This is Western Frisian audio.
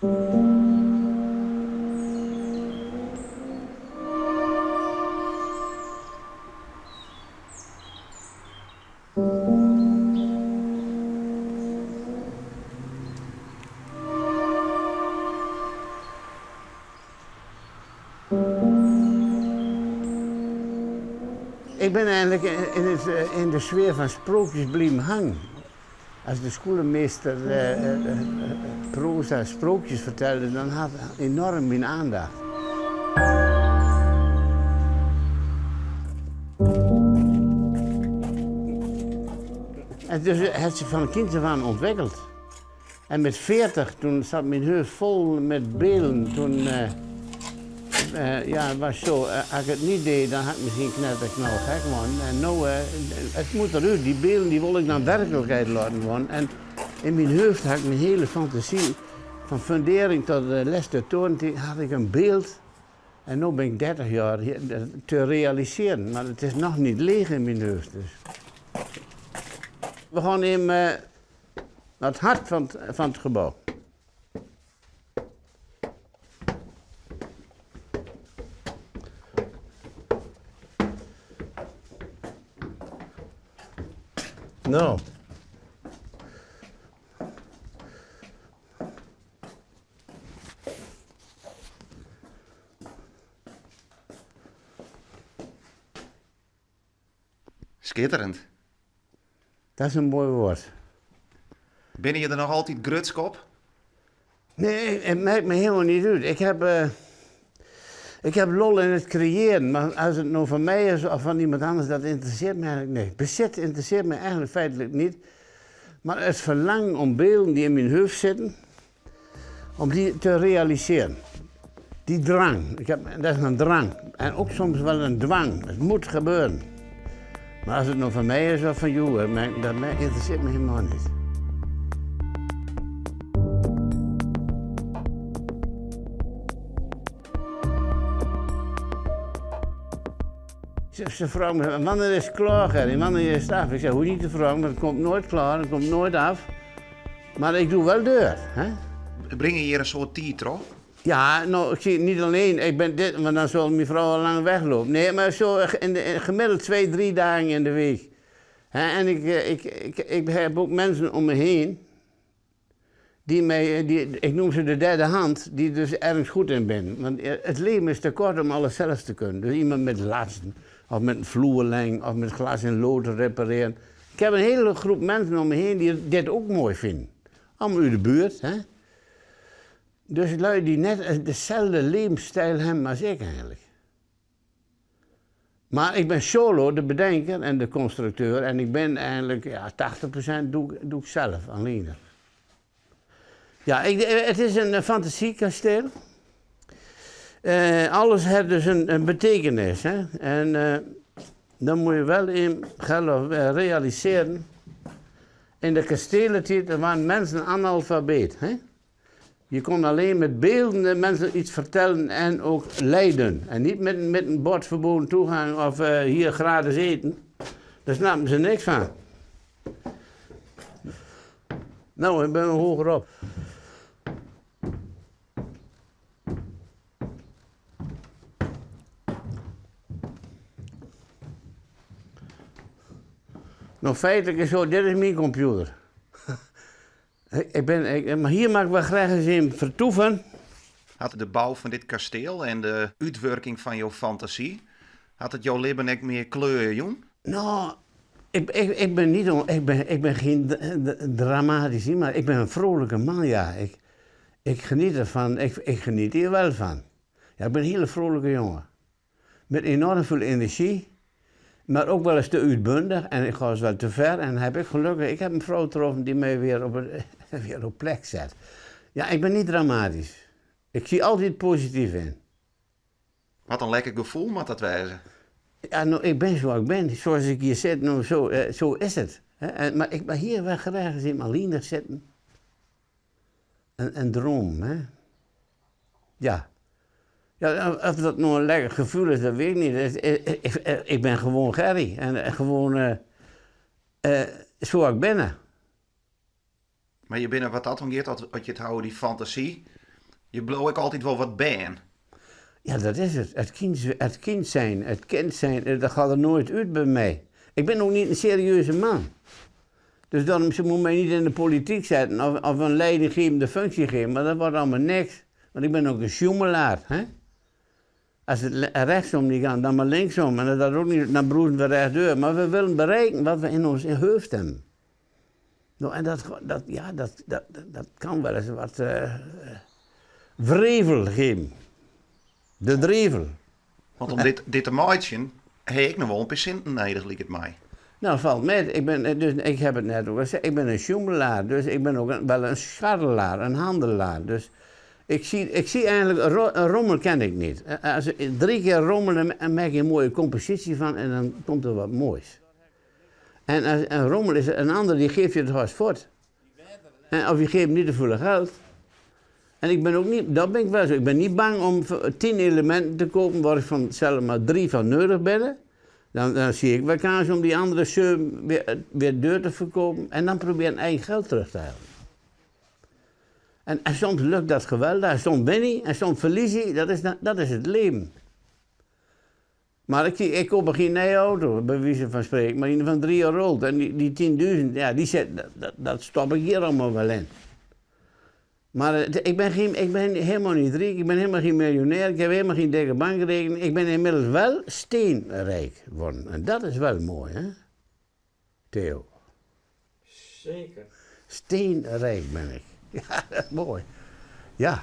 Ik bin eigenlik yn de sfear fan sprookjes bliven hangen. As de skoalmeester proaza sprookjes fertelde, dan hat enoarm myn aandacht. En dus hat se fan kind af aan ûntwikkeld. En met 40, toen zat mijn hoofd vol met beelden. Toen ja, het was zo, als ik het niet deed, dan had ik misschien knetterknalgek geworden. En nu, het moet eruit. Die beelden die wil ik dan werkelijkheid laten worden. En in mijn hoofd had ik mijn hele fantasie, van fundering tot de laatste toren, had ik een beeld. En nu ben ik 30 jaar te realiseren, maar het is nog niet leeg in mijn hoofd. Dus. We gaan in het hart van het gebouw. Nou. Skitterend. Dat is in moai woord. Binne je der noch altyd grutsk op? Nee, it makket my hielendal net út. Ik ha, ik ha lol yn it kreëarjen, mar as it no fan my is of fan iemand anders, dat ynteressearret my eigenlik net. Besit ynteressearret my eigenlik feitlik net. Mar it ferlangen om bylden dy't yn myn hoofd sitte, om dy te realisearjen. Dy drang, ik heb, dat is in drang. En ek soms wol in dwang. It moat gebeuren. Mar as it no fan my is of fan jou, dat ynteressearret my hielendal net. Ze vragen me, wannear is it klear, Gerry? Wannear is it ôf? Ik zeg, hoech net te freegjen, want it komt noait klear, it komt noait ôf. Mar ik doch wol deur. Hè? Bringe je hjir in soad tiid troch? Ja, no, ik zie niet alleen, ik ben dit, want dan zal mijn vrouw al lang weglopen. Nee, maar zo in gemiddeld 2, 3 dagen in de week. Hè, en ik heb ook mensen om me heen, die mij, die, ik noem ze de derde hand, die dus ergens goed in zijn. Want het leven is te kort om alles zelf te kunnen. Dus iemand met lasten, of met een vloerleng, of met glas in lood te repareren. Ik heb een hele groep mensen om me heen die dit ook mooi vinden. Allemaal uit de buurt. Hè? Dus lui die net dezelfde levensstijl hebben als ik eigenlijk. Maar ik ben solo de bedenker en de constructeur. En ik ben eigenlijk, ja, 80% doe ik zelf, alleen. Ja, it is in fantasiekasteel. Alles hat dus in betekenis. Hè? En dan moatte je wol yn realisearje. Yn de kasteletiid wiene minsken analfabeet. Hè? Je kon alleen met bylden de minsken iets fertellen en ook leiden. En niet met een bord verboden toegang of hier gratis eten. Dêr snapten se niks fan. No, ik bin hegerop. No, feitlik is so, dit is myn kompjûter. Ik bin, ik, mar hjir mei ik wol graach ris yn fertoeven. Hat de bou fan dit kasteel en de útwurking fan jo fantasy, hat it jo libben ek mear kleur jûn? No, ik bin net, ik bin gjin dramatysk, mar ik bin in freolike man, ja. Ik geniet derfan, ik geniet hjir wol fan. Ja, ik bin in hiele freolike jonge. Met enoarm folle enerzjy, mar ek wolris te útbundich en ik gean wol te fer. En ha ik gelokkich, ik ha in frou troffen dy't my wer op plek set. Ja, ik bin net dramatysk. Ik sjoch altyd posityf yn. Wat in lekker gefoel moat dat wêze. Ja, no, ik bin sa't ik bin. Sa as ik hjir sit, no, sa is it. Hè? Mar ik mei hjir wol graach ris even allinnich sitten. En dreame, hè. Ja. Ja, oft dat no in lekker gefoel is, dat wit ik net. Ik bin gewoan Gerry. En gewoan sa't ik bin. Mar je binne wat dat oangiet, as je it hawwe, dy fantasy. Je bliuwe ek altyd wol wat bern. Ja, dat is het. Het kind, het kind zijn, het kind zijn, dat gaat er nooit uit bij mij. Ik ben ook niet een serieuze man. Dus daarom, ze moeten mij niet in de politiek zetten of een leidinggevende functie geven, maar dat wordt allemaal niks. Want ik ben ook een sjoemelaar. Hè? Als het rechtsom niet kan, dan maar linksom. En als dat ook niet, dan broezen we rechtdoor. Maar we willen bereiken wat we in ons hoofd hebben. Nou, en dat, dat, ja, dat, dat, dat kan wel eens wat wrevel geven. De drevel. Want om dit, dit te meitsjen, ha ik noch wol in pear sinten nedich, liket my. Nou, valt mee. Ik, ben, dus, ik heb het net ook gezegd, ik ben een sjoemelaar. Dus ik ben ook wel een scharrelaar, een handelaar. Dus ik zie eigenlijk, een rommel ken ik niet. Als ik drie keer rommelen, dan maak je een mooie compositie van en dan komt er wat moois. En als een rommel is een ander die geeft je het haast voort. En of je geeft niet te veel geld. En ik ben ook niet, dat ben ik wel zo, ik ben niet bang om 10 elementen te kopen waar ik van zelf maar drie van nodig ben. Dan zie ik wel kans om die andere zeven weer deur te verkopen en dan probeer eigen geld terug te halen. En soms lukt dat geweldig, en soms win je en soms verlies je, dat is het leven. Maar ik koop geen nieuwe auto, bij wijze van spreken, maar een van 3 jaar oud. En die 10.000, ja, die zit, dat stop ik hier allemaal wel in. Maar ik ben helemaal niet rijk, ik ben helemaal geen miljonair, ik heb helemaal geen dikke bankrekening. Ik ben inmiddels wel steenrijk geworden. En dat is wel mooi, hè? Theo. Zeker. Steenrijk ben ik. Ja, dat is mooi. Ja.